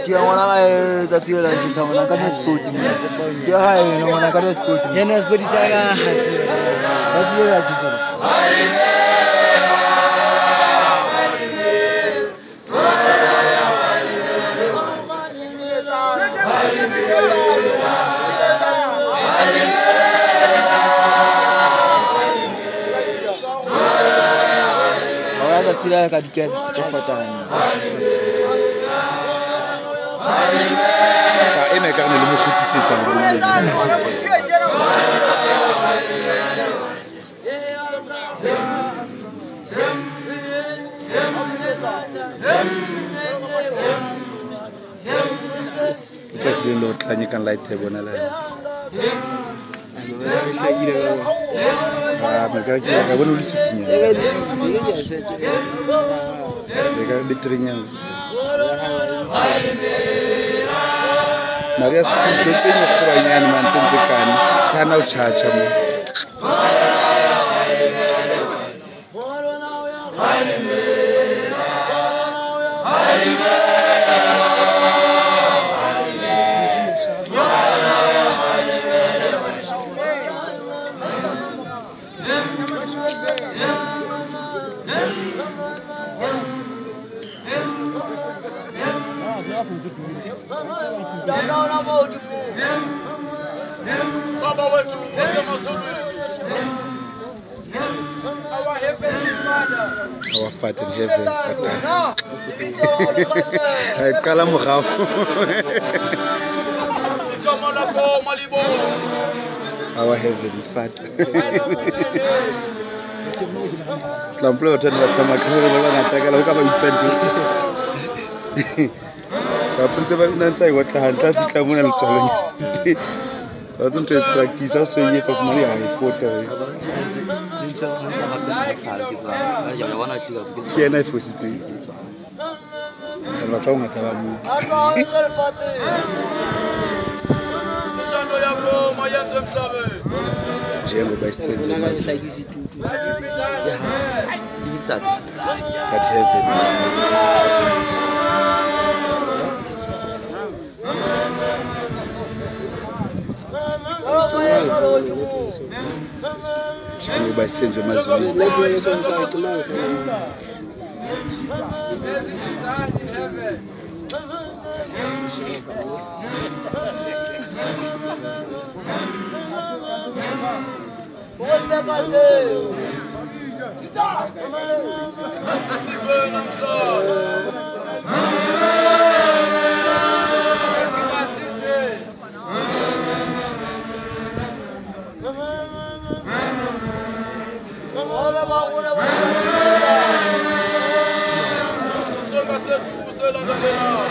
Ke ngwana ka tsatsi le la ntshisa ngwana ka sport. Ke ha eno ngwana ka sport. Yena sport sa ka ha se. Tsatsi le la ntshisa. Tsatsi la ka diketso tse fatsana. Ka ena ka ne le mo khutisetsa mo le. Tsatsi le lo tlanye kan light e bona la. Ah, me ka ke ka bona o le fifinya. Le ka betrinya. Maria se teng kgoranyane man tsentse kane. Kana o chacha mo. Our Father in heaven, Satan. I call him. Our heavenly Father. Tlamplo tena tsamaya ka hore ba bangata ka la ka ba ipente. Ka ntse ba nna ntse e otla hantle a fihla mona letswalong. Ka tse ntho e practice a so e etsa fumane ya e pota. Ke yena e fositseng. Batho ba bangata ba mo. Njengoba isenzo that heaven. Njengoba isenzo emazulwini.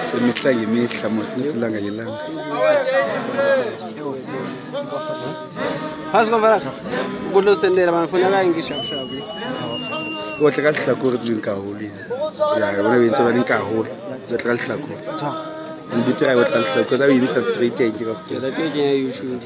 Semihla ngemihla ilanga ngelanga. Phasi komfana. Kulosendela bafuna ngisho shabu. O tle ka lehlakore tse beng kaholo. Ya bona be ntse ba leng kaholo. Tse tle ka lehlakore. Mbitira o tla lehlakore tsa emisa straight ke ka. Ke la ke ya YouTube.